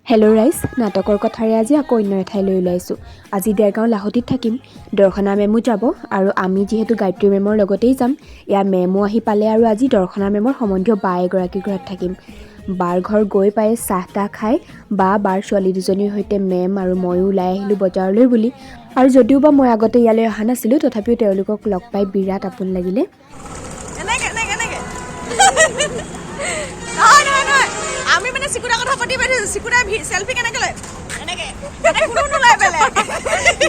Hello' ৰাইজ, নাটকৰ কথাৰে আজি আকৌ অন্য এঠাইলৈ ওলাইছোঁ। আজি দেৰগাঁও লাহতিত থাকিম। দৰ্শনা মেমো যাব আৰু আমি যিহেতু গায়ত্ৰী মেমৰ লগতেই যাম। এয়া মেমো আহি পালে আৰু আজি দৰ্শনা মেমৰ সম্বন্ধীয় বা এগৰাকীৰ ঘৰত থাকিম। বাৰ ঘৰ গৈ পাই চাহ তাহ খাই বা বাৰ ছোৱালী দুজনীৰ সৈতে মেম আৰু ময়ো ওলাই আহিলোঁ বজাৰলৈ বুলি। আৰু যদিও বা মই আগতে ইয়ালৈ অহা নাছিলোঁ, তথাপিও তেওঁলোকক লগ পাই বিৰাট আপোন লাগিলে। এনেকে এনেকে এনেকে নহয়, নহয়, নহয়। আমি মানে চিকুটাৰ কথা পাতি পাতিছো, চিকুটাই চেলফি কেনেকে লয়, এনেকে মানে কোনো নোলায় বেলেগ।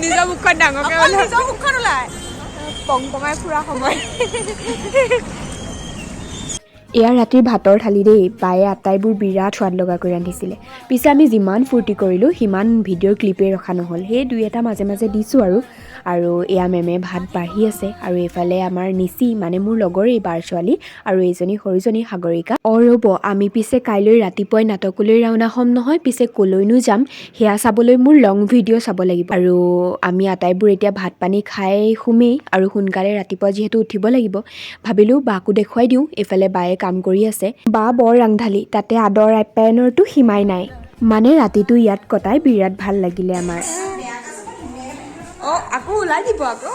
নিজৰ মুখখন ডাঙৰকে অকল ওলাই। নিজৰ মুখখন ওলায়। পং পঙাই ফুৰা সময়। এয়া ৰাতিৰ ভাতৰ থালি দেই। বায়ে আটাইবোৰ বিৰাট সোৱাদ লগাকৈ ৰান্ধিছিলে। পিছে আমি যিমান ফূৰ্তি কৰিলোঁ, সিমান ভিডিঅ'ৰ ক্লিপেই ৰখা নহ'ল। সেই দুই এটা মাজে মাজে দিছোঁ আৰু। আৰু এয়া মেমে ভাত বাঢ়ি আছে আৰু এইফালে আমাৰ নিচি, মানে মোৰ লগৰেই বাৰ ছোৱালী আৰু এইজনী সৰুজনী সাগৰিকা। অঁ ৰ'ব, আমি পিছে কাইলৈ ৰাতিপুৱাই নাটকলৈ ৰাওনা হ'ম নহয়। পিছে ক'লৈনো যাম, সেয়া চাবলৈ মোৰ লং ভিডিঅ' চাব লাগিব। আৰু আমি আটাইবোৰ এতিয়া ভাত পানী খাই শুমেই আৰু সোনকালে ৰাতিপুৱা যিহেতু উঠিব লাগিব। ভাবিলোঁ বাকো দেখুৱাই দিওঁ। এইফালে বায়ে কাম কৰি আছে। বা বৰ ৰাংঢালি, তাতে আদৰ আপ্যায়নৰতো সীমাই নাই। মানে ৰাতিটো ইয়াত কটাই বিৰাট ভাল লাগিলে আমাৰ। অঁ, আকৌ ওলাই দিব আকৌ।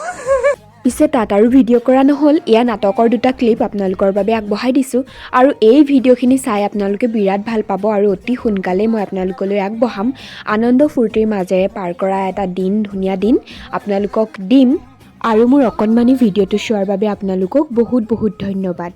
পিছে তাত আৰু ভিডিঅ' কৰা নহ'ল। এয়া নাটকৰ দুটা ক্লিপ আপোনালোকৰ বাবে আগবঢ়াই দিছোঁ আৰু এই ভিডিঅ'খিনি চাই আপোনালোকে বিৰাট ভাল পাব আৰু অতি সোনকালেই মই আপোনালোকলৈ আগবঢ়াম। আনন্দ ফূৰ্তিৰ মাজেৰে পাৰ কৰা এটা দিন, ধুনীয়া দিন আপোনালোকক দিম। আৰু মোৰ অকণমানি ভিডিঅ'টো চোৱাৰ বাবে আপোনালোকক বহুত বহুত ধন্যবাদ।